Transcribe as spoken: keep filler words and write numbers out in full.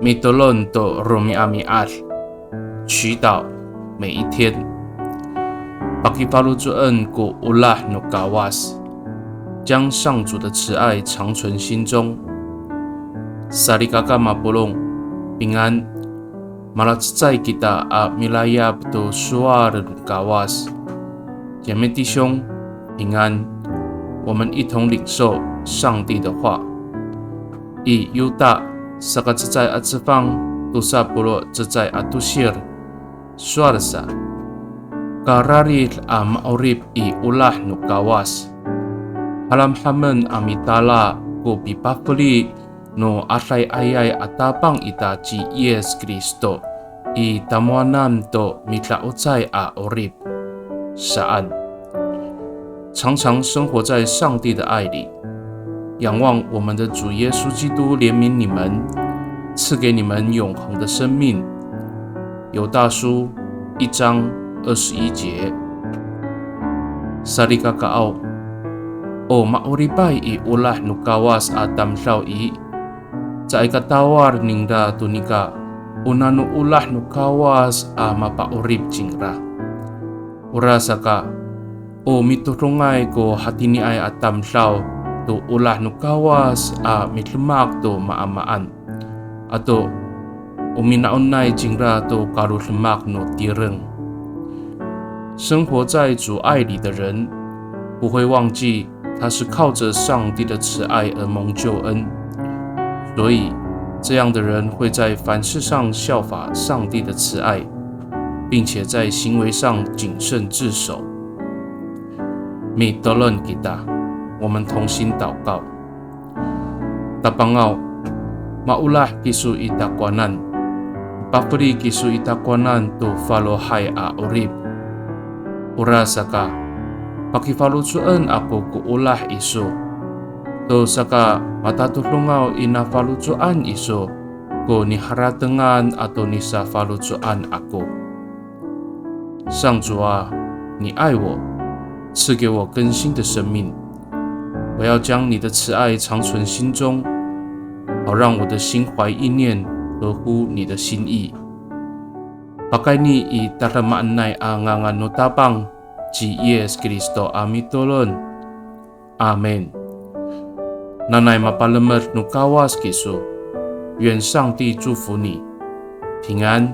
Mitolon to romi'ami'ad, 祈祷每一天。Pakifaloco'en ko olah no Kawas, 将上主的慈爱长存心中。Salikaka mapolong, 平安。Malacecay kita a milayap to sowal no Kawas. 姐妹弟兄，平安。我们一同领受上帝的话。I Yuta saka cecay a cefang, tosa polo' cecay a tosir, sowal sa, kararid a ma'orip i olah no Kawas. Halamhamen a mitala ko pipafeli no adayayay a Tapang ita ci Yis Kristo i tamowanan to mida'ocay a 'orip saan. 常常生活在上帝的爱里，仰望我们的主耶稣基督怜悯你们，赐给你们永恒的生命。犹大书一章二十一节。Salikakaaw, o ma'oripay i olah no Kawas a tamdaw i, caay ka tawal ningra to nika o nano olah no Kawas a mapa'orip cingra. Orasaka, o mitodongay ko hatiniay a tamdaw to olah no Kawas a midemak to maamaan. Ato, o mina'onay cingra to kalodemak no tireng. 生活在主爱里的人，不会忘记他是靠着上帝的慈爱而蒙救恩，所以这样的人会在凡事上效法上帝的慈爱，并且在行为上谨慎自守。Mitolon kita, 我们同心祷告。 Tapangaw, maolah kiso i takowanan, pafeli kiso i takowanan to falohay a 'orip. Orasaka, pakifaloco'en ako ko olah iso, to saka matatodongaw i nafaloco'an iso ko niharatengan ato nisafaloco'an ako. 上主啊，你爱我，赐给我更新的生命。我要将你的慈爱长存心中，好让我的心怀意念合乎你的心意。Pakayni i tadamaanay a ngangan no Tapang ci Yis Kristo a mitolon. Amin. Nanay mapalemed no Kawas kiso. 愿上帝祝福你，平安。